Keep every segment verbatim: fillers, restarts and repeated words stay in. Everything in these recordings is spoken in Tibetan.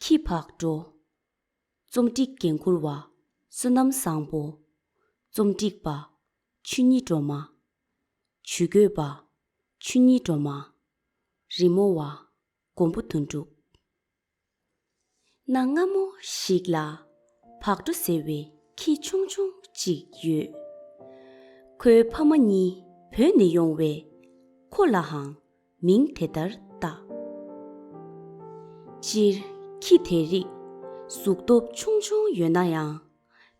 ཁྱི་བག་དྲོ། རྩོམ་སྒྲིག་འགན་འཁུར་བ། བསོད་ནམས་བཟང་པོ། རྩོམ་སྒྲིག་པ། ཆོས་ཉིད་སྒྲོལ་མ། ཇུས་འགོད་པ། ཆོས་ཉིད་སྒྲོལ་མ། རི་མོ་བ། མགོན་པོ་དོན་གྲུབ། གནའ་སྔ་མོ་ཞིག་ལ་བག་དྲོ་ཟེར་བའི་ཁྱི་ཆུང་ཆུང་ཅིག་ཡོད། ཁོའི་ཕ་མ་གཉིས་བོད་ནས་ཡོང་བས་ཁོ་ལའང་མིང་དེ་ལྟར་བཏགས། སྤྱིར་ཁྱི་དེ་རིགས་གཟུགས་སྟོབས་ཆུང་ཆུང་ཡོད་ན་ཡང་།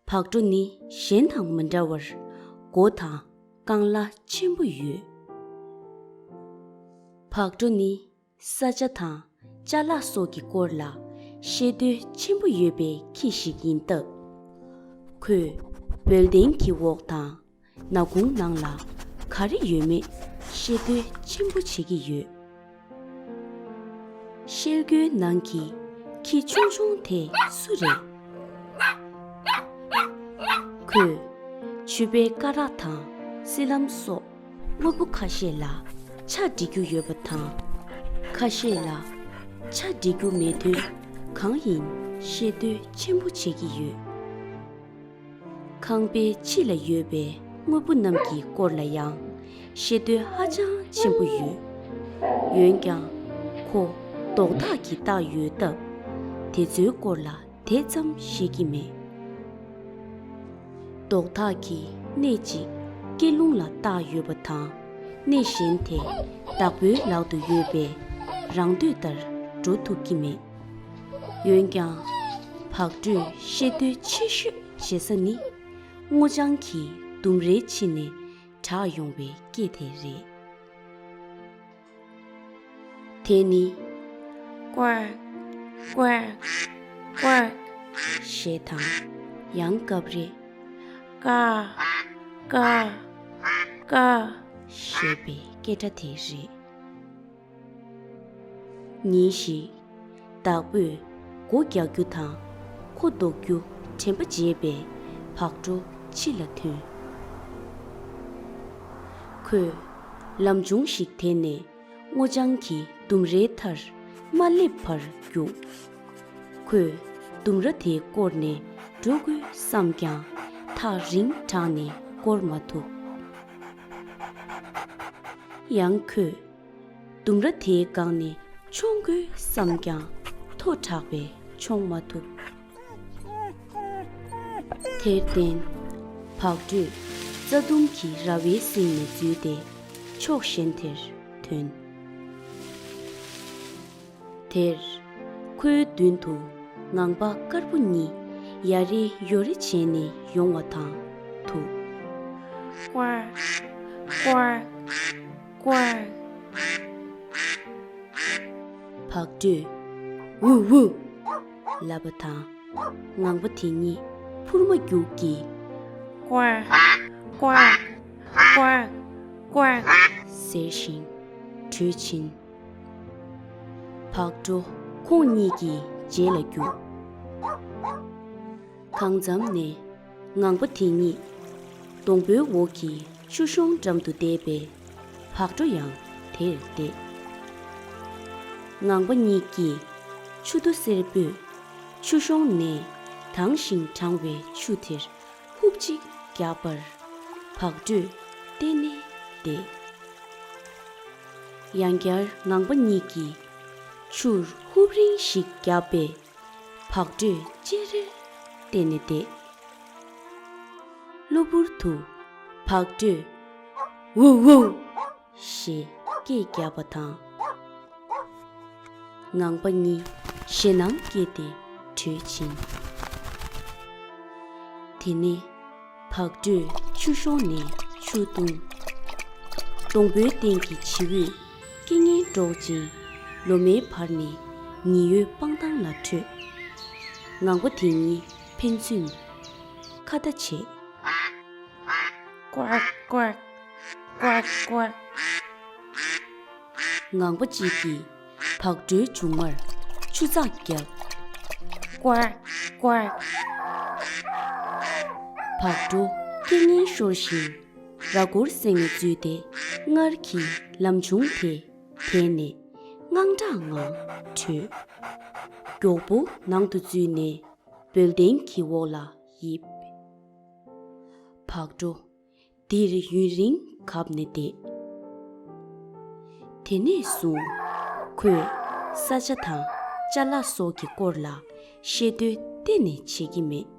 བག་དྲོ་ནི་གཞན་དང་མི་འདྲ་བར་མགོ་དང་རྐང་ལག་ཆེན་པོ་ཡོད། བག་དྲོ་ནི་ས་ཆ་དང་ཅ་ལག་སོགས་ཀྱི་སྐོར་ལ་ཤེས་འདོད་ཆེན་པོ་ཡོད་པའི་ཁྱི་ཞིག་ཡིན་སྟབས། ཁོས་འབོལ་གདན་གྱི་འོག་དང་ནག་ཁུང་ནང་ལ་ག་རེ་ཡོད་མེད་ཤེས་འདོད་ཆེན་པོ་བྱེད་ཀྱི་ཡོད། ཤེལ་སྒོའི་ནང་གི་ཁྱི་ཆུང་ཆུང་དེ་སུ་རེད། ཁོས་མཆོད་པའི་སྐ་རགས་དང་སི་ལམ་སོགས་དངོས་པོ་ཁ་ཤས་ལ་ཆ་འདྲི་རྒྱུ་ཡོད་པ་དང་། ཁ་ཤས་ལ་ཆ་འདྲི་རྒྱུ་མེད་དོན་གང་ཡིན་ཤེས་འདོད་ཆེན་པོ་བྱེད་ཀྱི་ཡོད། ཁང་པའི་ཕྱི་ལ་ཡོད་པའི་དངོས་པོ་རྣམས་ཀྱི་སྐོར་ལ་ཡང་ཤེས་འདོད་ཧ་ཅང་ཆེན་པོ་ཡོད། འོན་ཀྱང་ཁོ་རྡོག་ཐག་གིས་བཏགས་ཡོད་སྟབས། དེ་ཚོའི་སྐོར་ལ་དེ་ཙམ་ཤེས་ཀྱི་མེད། རྡོག་ཐག་གི་སྣེ་གཅིག་སྐེ་རླུང་ལ་བཏགས་ཡོད་པ་དང་། སྣེ་གཞན་དེ་བདག་པོའི་ལག་ཏུ་ཡོད་པས་རང་འདོད་ལྟར་འགྲོ་ཐུབ་ཀྱི་མེད། འོན་ཀྱང་། བག་དྲོས་ཤེས་འདོད་ཆེ་ཤོས་བྱེད་ས་ནི་སྔོ་ལྗང་གི་ལྡུམ་རའི་ཕྱི་ནས་གྲགས་ཡོང་བའི་སྐད་དེ་རེད། དེ་ནི། ཀོག་ཀོག་ཀོག་ཞེས་དང་། ཡང་སྐབས་རེ། ཀ་ཀ་ཀ་ཞེས་པའི་སྐད་སྒྲ་དེ་རེད། ཉིན་ཞིག་བདག་པོས་སྒོ་རྒྱག་རྒྱུ་དང་ཁོ་འདོགས་རྒྱུ་དྲན་པ་བརྗེད་པས་བག་དྲོ་ཕྱི་ལ་ཐོན། ཁོས་ལམ་ཆུང་ཞིག་དེད་ནས་སྔོ་ལྗང་གི་ལྡུམ་རའི་མཐར་མ་སླེབས་བར་རྒྱུགས། ཁོས་ལྡུམ་ར་དེ་བསྐོར་ནས་འགྲོ་དགོས་བསམས་ཀྱང་ཐག་རིང་དྲགས་ནས་བསྐོར་མ་ཐུབ། ཡང་ཁོས་ལྡུམ་ར་དེའི་སྒང་ནས་མཆོང་དགོས་བསམས་ཀྱང་མཐོ་དྲགས་པས་མཆོང་མ་ཐུབ། དེར་བརྟེན། བག་དྲོས་རྩྭ་ལྡུམ་གྱི་ར་བའི་གསེང་ནས་འཛུལ་ཏེ་ཕྱོགས་གཞན་དེར་ཐོན། དེར་ཁོའི་མདུན་དུ་ངང་པ་དཀར་པོ་གཉིས་ཡ་རེ་ཡོ་རེ་བྱས་ནས་ཡོང་བ་དང་ཐུག། ཀོག་ཀོག་ཀོག། བག་དྲོས་ཝུ་ཝུ་ལབ་པ་དང་། ངང་པ་དེ་གཉིས་འཕུར་མ་རྒྱུག་གིས་ཀོག་ཀོག་ཀོག་ཀོག་ཟེར་བཞིན་བྲོས་ཕྱིན། བག་དྲོ་ཁོང་གཉིས་ཀྱི་རྗེས་ལ་རྒྱུགས། གང་འཚམ་ནས་ངང་པ་དེ་གཉིས་སྡོང་པོའི་འོག་གི་ཆུ་གཤོང་འགྲམ་དུ་བསྡད་པས་བག་དྲོ་ཡང་དེར་བསྡད། ངང་པ་གཉིས་ཀྱིས་མཆུ་ཏོ་སེར་པོས་ཆུ་གཤོང་ནས་དྭངས་ཤིང་གྲང་བའི་ཆུ་དེར་ཧུབ་ཅིག་བརྒྱབ་པར་བག་དྲོས་གཏན་ནས་བསྡད། ཡང་བསྐྱར་ངང་པ་གཉིས་ཀྱིས་ཆུར་ཧུབ་རིང་ཞིག་བརྒྱབ་པས་བག་དྲོས་ཅེ་རེར་བསྡད་ནས་བསྡད། གློ་བུར་དུ་བག་དྲོས་ཝུ་ཝུ་ཞེས་སྐད་བརྒྱབ་པ་དང་། ངང་པ་གཉིས་ཞེད་སྣང་སྐྱེས་ཏེ་བྲོས་ཕྱིན། དེ་ནས་བག་དྲོས་ཆུ་གཤོང་ནས་ཆུ་བཏུང་། སྡོང་པོའི་སྟེང་གི་བྱིའུས་སྐད་ངན་སྒྲོག་ཅིང་ལོ་མའི་བར་ནས་ཉི་འོད་སྤང་ཐང་ལ་བྲོས། ངང་པ་དེ་གཉིས་ཕན་ཚུན་ཁ་བརྡ་བྱས། ཀོག་ཀོག་ཀོག་ཀོག། ངང་པ་གཅིག་གིས་བག་དྲོའི་མཇུག་མར་ཆུ་ཚགས་བརྒྱབ། ཀོག་ཀོག། བག་དྲོ་སྐད་ངན་ཤོར་བཞིན་ར་སྐོར་གསེང་ནས་འཛུལ་ཏེ་སྔར་གྱི་ལམ་ཆུང་དེ་དེད་ནས་ དངངས་སྐྲག་ངང་བྲོས། མགྱོགས་པོ་ནང་དུ་འཛུལ་ནས་འབོལ་གདན་གྱི་འོག་ལ་ཡིབ། བག་དྲོ། འདིར་ཡུན་རིང་གབ་ནས་བསྡད། དེ་ནས་བཟུང་ཁོས་ས་ཆ་དང་ཅ་ལག་སོགས་ཀྱི་སྐོར་ལ་ཤེས་འདོད་གཏན་ནས་བྱེད་ཀྱི་མེད།